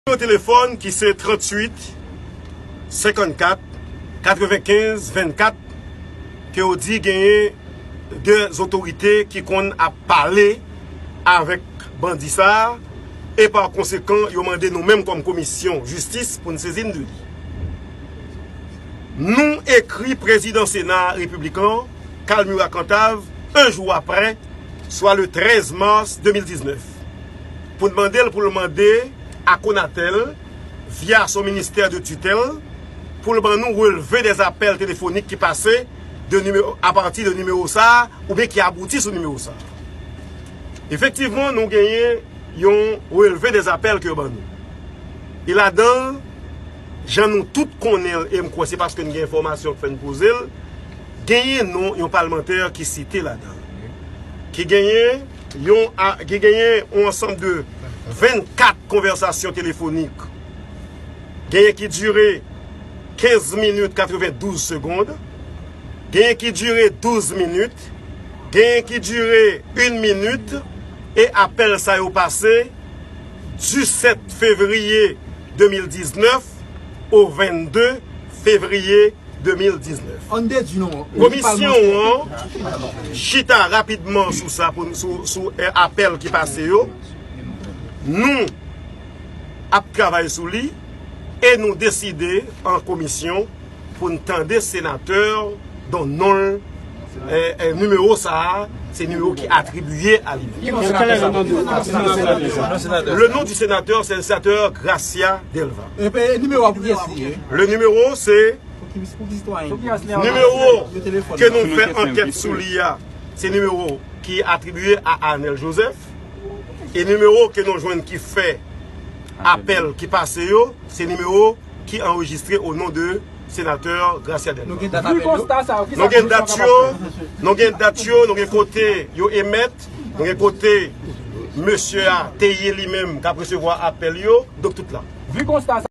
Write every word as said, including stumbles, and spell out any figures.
Nimewo telefòn ki se tranntuit, senkannkat, katrevenkenz, vennkat, ke yo di genyen de otorite ki konn ap pale avèk bandi sa a, e pa konsekan, yo mande nou menm kòm komisyon jistis pou n sezi n de li. Nou ekri prezidan Sena Repiblikan, Carl Murat Cantave, un jour après, soit le treize mars deux mille dix-neuf, pou n mande l pou l mande a Conatel, via son ministè de tutèl, pou l ban nou relve dè apèl telefonik ki pase de nimewo, apati de nimewo sa a, oubyen ki abouti sou nimewo sa a. Efektivman, nou genyen yon relve dè apèl ke yo ban nou. E ladan l, jan nou tout konnen l, e m kwè se paske n gen enfòmasyon k fè n poze l, genyen non yon palmantè ki site ladan l. Ki genyen yon, a- ki genyen yon ansanm de vennkat konvèsasyon telefonik. Genyen ki dire kenz minit katrevendouz segond. Genyen ki dire douz minit. Genyen ki dire yon minit. E apèl sa yo pase disèt fevriye de mil diznèf o vennde fevriye de mil diznèf. Ann dedui non. Komisyon an chita rapidman sou sa, pou, sou, sou, eh, apèl ki pase yo. Nou ap travay sou li e nou deside an komisyon pou n tande senatè dont non l, eh, eh, nimewo sa a, se nimewo ki atribiye a li menm. Le nom du sénateur, c'est le sénateur Gracia Delva. Epi nimewo a pou kiyès li ye? Le numéro, c'est nimewo ke nou fè ankèt sou li a, se nimewo ki atribiye a Arnel Joseph. E nimewo ke nou jwenn ki fè apèl ki pase yo, se nimewo ki anrejistre o non de senatè Gracia Delva. Nou gen dat apèl yo? Nou gen dat yo, nou gen dat yo, nou gen kote yo emèt, nou gen kote mesye a te ye li menm k ap resevwa apèl yo, donk tout la.